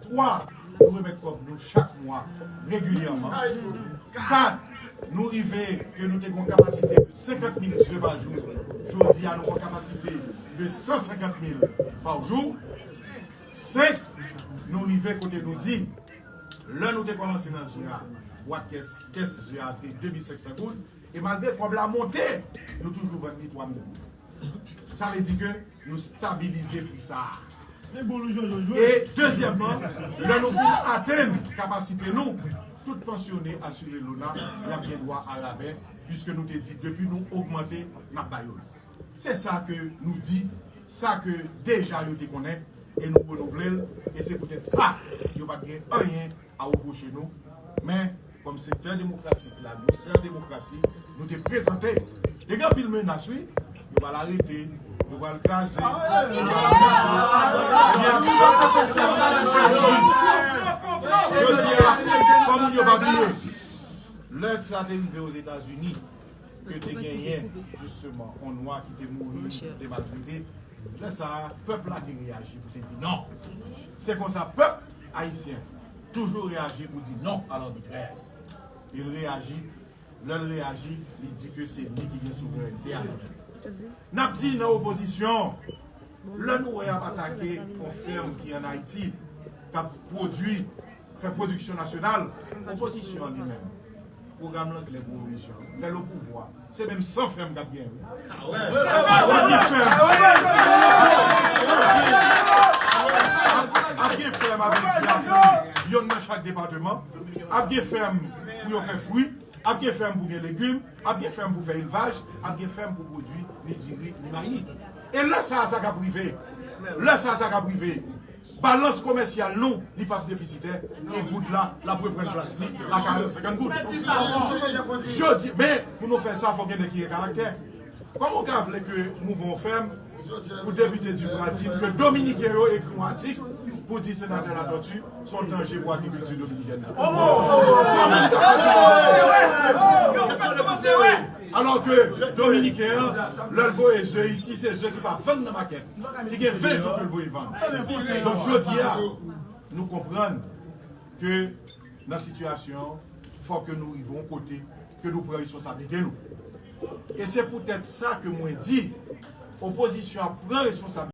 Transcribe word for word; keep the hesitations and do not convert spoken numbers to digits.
Twa, nou remèt kòb nou chak mwa regilyèman. Kat, nou rive ke nou te gen yon kapasite de senkant mil ze pa jou. Jodi a, nou gen yon kapasite de san senkant mil pa jou. Senk, nou rive kote nou di, lè nou te kòmanse nan ze a, bwat kès, kès ze a te de mil senk san goud, e malgre kòb la monte, nou toujou vann li twa mil goud. Sa vle di ke nou stabilize pri sa a. E dezyèmman, lè nou fin atenn kapasite nou, tout pansyone asire lona, y ap gen dwa a rabè, piske nou te di depi nou ogmante, n ap ba yo l. Se sa ke nou di, sa ke deja yo te konnen, e nou renouvle l, e se poutèt sa, yo pa t gen anyen a repwoche nou, men kòm sektè demokratik la, nou se an demokrasi, nou te prezante. Te gen anpil menas, wi. Yo pral arete, yo pral kraze. Jodi a, fò moun yo pa bliye. Lè sa te rive Ozetazini, ke te genyen, jisteman, yon nwa ki te mouri, ki te maltrete, lè sa a, pèp la te reyaji pou te di non. Se konsa, pèp ayisyen toujou reyaji pou di non a labitrè. E l reyaji, lè l reyaji, li di ke se li ki gen souverènte a nan men l. N ap di nan opozisyon, lè nou wè y ap atake yon fèm ki ann Ayiti, k ap pwodui, fè pwodiksyon nasyonal, opozisyon an li menm, pwogram lan klè pou opozisyon an. Lè l o pouvwa, se menm san fèm k ap gen, wi. Ap gen fèm. Ap gen fèm avèk di ap yonn nan chak depatman. Ap gen fèm pou yo fè fwi. Ap gen fèm pou gen legim. Ap gen fèm pou fè elvaj. Ap gen fèm pou pwodui ni diri, ni mayi. E lè sa a, sa k ap rive. Lè sa a, sa k ap rive. Balans komèsyal nou, li p ap defisitè. E goud la, l ap reprann plas li a karant, senkant goud. Jodi, men, pou nou fè sa, fòk gen nèg ki gen karaktè. Kòman w ka vle ke mouvman w fèm pou depite Duprat di ke Dominiken yo ekri yon atik pou di senatè Latortue se yon danje pou agrikilti dominikèn nan? Kòman w ka fè sa? Alò ke Dominiken an, lè l voye ze isi, se ze ki pa vann nan makèt, ki gen ven jou pou l voye vann. Donk, jodi a, nou konprann ke nan sitiyasyon an, fò ke nou rive yon kote ke nou pran responsablite nou. E se poutèt sa ke mwen di, opozisyon an pran responsablite.